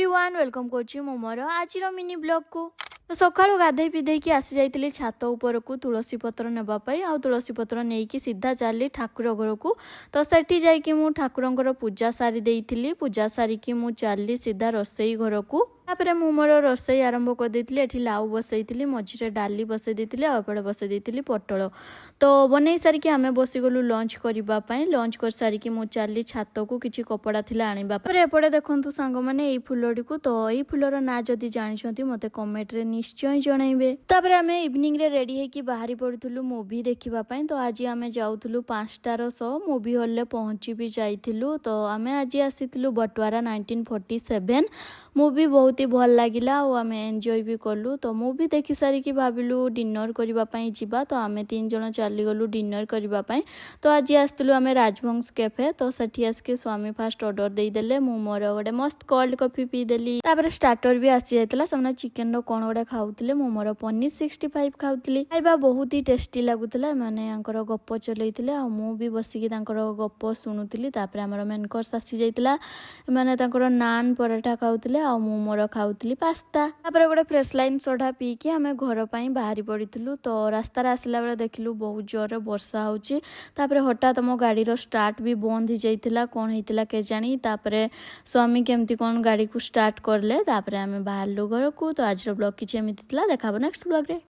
Everyone, welcome କରୁଛି ମୁଁ ମୋର ଆଜିର ମିନି ବ୍ଲଗ୍କୁ। ତ ସକାଳୁ ଗାଧେଇ ପିଧେଇକି ଆସି ଯାଇଥିଲି ଛାତ ଉପରକୁ ତୁଳସୀ ପତ୍ର ନେବା ପାଇଁ। ଆଉ ତୁଳସୀ ପତ୍ର ନେଇକି ସିଧା ଚାଲିଲି ଠାକୁର ଘରକୁ। ତ ସେଠି ଯାଇକି ମୁଁ ଠାକୁରଙ୍କର ପୂଜା ସାରି ଦେଇଥିଲି। ପୂଜା ସାରିକି ମୁଁ ଚାଲିଲି ସିଧା ରୋଷେଇ ଘରକୁ। ତାପରେ ମୁଁ ମୋର ରୋଷେଇ ଆରମ୍ଭ କରିଦେଇଥିଲି। ଏଠି ଲାଉ ବସେଇଥିଲି, ମଝିରେ ଡାଲି ବସେଇ ଦେଇଥିଲି ଆଉ ଏପଟେ ବସେଇ ଦେଇଥିଲି ପୋଟଳ। ତ ବନେଇ ସାରିକି ଆମେ ବସିଗଲୁ ଲଞ୍ଚ କରିବା ପାଇଁ। ଲଞ୍ଚ କରିସାରିକି ମୁଁ ଚାଲିଲି ଛାତକୁ, କିଛି କପଡ଼ା ଥିଲା ଆଣିବା ପାଇଁ। ତାପରେ ଏପଟେ ଦେଖନ୍ତୁ ସାଙ୍ଗମାନେ, ଏଇ ଫୁଲଟିକୁ। ତ ଏଇ ଫୁଲର ନାଁ ଯଦି ଜାଣିଛନ୍ତି, ମୋତେ କମେଣ୍ଟରେ ନିଶ୍ଚୟ ଜଣାଇବେ। ତାପରେ ଆମେ ଇଭିନିଂରେ ରେଡି ହେଇକି ବାହାରି ପଡ଼ିଥିଲୁ ମୁଭି ଦେଖିବା ପାଇଁ। ତ ଆଜି ଆମେ ଯାଉଥିଲୁ 5ଟାର ସୋ। ମୁଭି ହଲ୍ରେ ପହଞ୍ଚି ବି ଯାଇଥିଲୁ। ତ ଆମେ ଆଜି ଆସିଥିଲୁ ବଟୱାରା 1947। ମୁଭି ବହୁତ ହି ଭଲ ଲାଗିଲା ଆଉ ଆମେ ଏନ୍ଜୟ ବି କଲୁ। ତ ମୁଭି ଦେଖି ସାରିକି ଭାବିଲୁ ଡିନର କରିବା ପାଇଁ ଯିବା। ତ ଆମେ ତିନି ଜଣ ଚାଲିଗଲୁ ଡିନର କରିବା ପାଇଁ। ତ ଆଜି ଆସିଥିଲୁ ଆମେ ରାଜବଂଶ କ୍ୟାଫେ। ତ ସେଠି ଆସିକି ସ୍ୱାମୀ ଫାଷ୍ଟ ଅର୍ଡର ଦେଇଦେଲେ। ମୁଁ ମୋର ଗୋଟେ ମସ୍ତ କୋଲ୍ଡ କଫି ପିଇଦେଲି। ତାପରେ ଷ୍ଟାର୍ଟର ବି ଆସିଯାଇଥିଲା। ସେମାନେ ଚିକେନର କ'ଣ ଗୋଟେ ଖାଉଥିଲେ, ମୁଁ ମୋର ପନିର 65 ଖାଉଥିଲି। ଖାଇବା ବହୁତ ହି ଟେଷ୍ଟି ଲାଗୁଥିଲା। ଏମାନେ ୟାଙ୍କର ଗପ ଚଲେଇଥିଲେ ଆଉ ମୁଁ ବି ବସିକି ତାଙ୍କର ଗପ ଶୁଣୁଥିଲି। ତାପରେ ଆମର ମେନ୍ କୋର୍ସ ଆସିଯାଇଥିଲା। ଏମାନେ ତାଙ୍କର ନାନ୍ ପରଠା ଖାଉଥିଲେ ଆଉ ମୁଁ ମୋର ଖାଉଥିଲି ପାସ୍ତା। ତାପରେ ଗୋଟେ ଫ୍ରେଶ୍ ଲାଇମ୍ ସୋଡ଼ା ପିଇକି ଆମେ ଘର ପାଇଁ ବାହାରି ପଡ଼ିଥିଲୁ। ତ ରାସ୍ତାରେ ଆସିଲା ବେଳେ ଦେଖିଲୁ ବହୁତ ଜୋରରେ ବର୍ଷା ହେଉଛି। ତାପରେ ହଠାତ୍ ଆମ ଗାଡ଼ିର ଷ୍ଟାର୍ଟ ବି ବନ୍ଦ ହେଇଯାଇଥିଲା। କ'ଣ ହେଇଥିଲା କେଜାଣି। ତାପରେ ସ୍ୱାମୀ କେମିତି କ'ଣ ଗାଡ଼ିକୁ ଷ୍ଟାର୍ଟ କଲେ। ତାପରେ ଆମେ ବାହାରିଲୁ ଘରକୁ। ତ ଆଜିର ବ୍ଲଗ୍ କିଛି ଏମିତି ଥିଲା। ଦେଖା ହବ ନେକ୍ସଟ ବ୍ଲଗ୍ରେ।